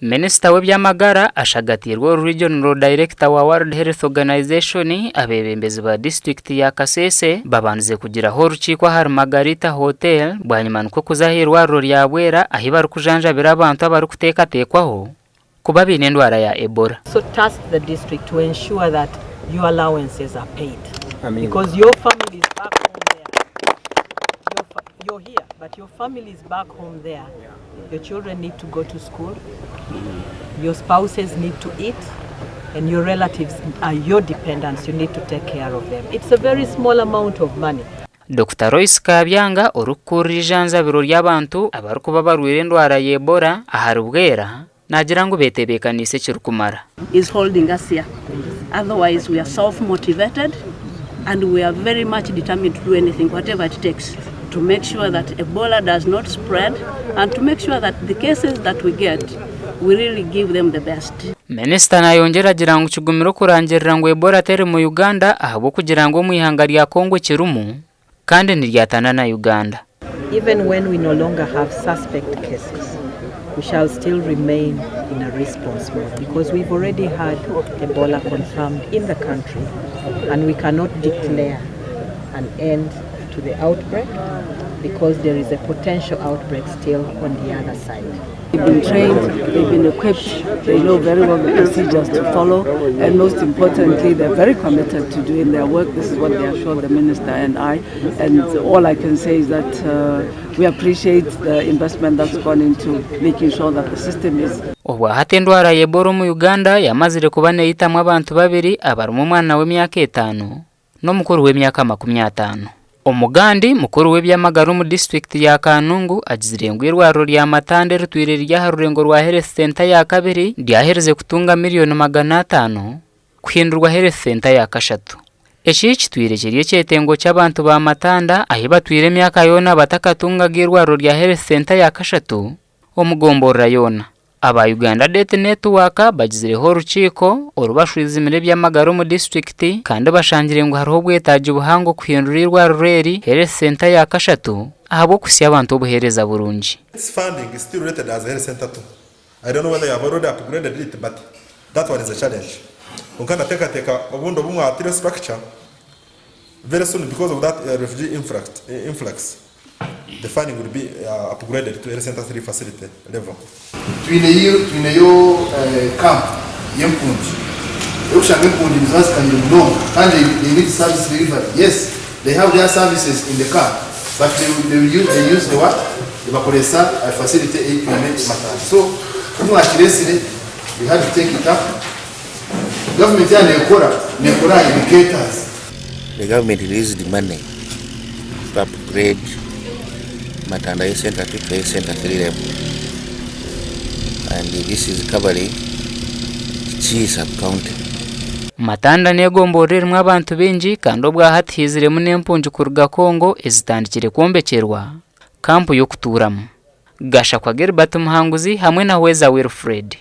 Minisita w'eby'amagara ashagatiirwe ori Regional Director wa World Health Organization, abeebembezi ba disiturikiti ya Kasese babandize kugiraho orukiiko ahari Margarita Hotel bwanyima nikwo kuza ah'eirwariro rya Bwera ahi barikujanjabira abantu abarikuteekateekwaho kuba baine endwara ya Ebola. So task the district to ensure that your allowances are paid because your family is back home there. Your fa- you're here, but your family is back home there. Your children need to go to school, your spouses need to eat, and your relatives are your dependents. You need to take care of them. It's a very small amount of money. Dokita Loyce Kabyanga orikukurira eijanjabiro ry'abantu abarikuba barwaire endwara ya Ebola ahari Bwera naagira ngu betebeekaniise ekirikumara. is holding us here. Otherwise, we are self-motivated and we are very much determined to do anything, whatever it takes, to make sure that Ebola does not spread and to make sure that the cases that we get, we really give them the best. Minisita nayongyera agira ngu kigumire okurangirira ngu Ebola teri mu Uganda ahabw'okugira ngu omu ihanga rya Congo ekirimu kandi niryatana na Uganda. Even when we no longer have suspect cases, we shall still remain in a response mode because we've already had Ebola confirmed in the country and we cannot declare an end to the outbreak because there is a potential outbreak still on the other side. They've been trained, they've been equipped, they know very well the procedures to follow, and most importantly, they're very committed to doing their work. This is what they assured the minister and I, and all I can say is that we appreciate the investment that's gone into making sure that the system is Obwahati endwara ya Ebola omu Uganda yamazire kuba neyitamu abantu babiri abarimu omwana w'emyaka etaano n'omukuru w'emyaka 50. Omugandi mukuru w'eby'amagara omu disiturikiti ya Kanungu agizire ngu eirwariro rya Matanda eritwire riri aha rurengo rwa Health Centre ya kabiri ryaherize kutunga miriyoni 500 kuhindurwa Health Centre ya kashatu. Eki kitwire kiri ekyetengo ky'abantu ba Matanda ahi batwire emyaka yoona batakatungaga eirwariro rya Health Centre ya kashatu omu gomborora yoona. Aba Uganda Debt Network bagizireho orukiiko orubashwizimire eby'amagara omu disiturikiti kandi bashangire ngu hariho obwetaagi buhango kuhindura eirwariro eri Health Centre ya kashatu ahabw'okuhitsya abantu obuheereza burungi. This funding is still rated as a health center too. I don't know whether you have already upgraded it but that one is a challenge. Kwonka ndateekateeka obundi obu mwatire structure very soon because of that refugee influx the funding will be upgraded to health center 3 facility level. Twineyo twineyo camp y'empungi erikushanga empungi niziba zikanyire munonga kandi they need service delivery yes they have their services in the camp but they, they, will use, they use the what nibakoresa facility ei twine e Matanda so ku mwakiresire we had to take it up government yaaba nekora nekora aha indicators. The government released money to upgrade Matanda Health Centre 2 to Health Centre 3 level and this is covering Kii sub-county. Matanda n'egomborora erimu abantu baingi kandi obwahati haiziremu n'empungi kuruga Congo ezitandikire kwombekyerwa kampu y'okutuuramu. Gashakwa Gilbert Muhanguzi hamwe na Hweza Wilfred.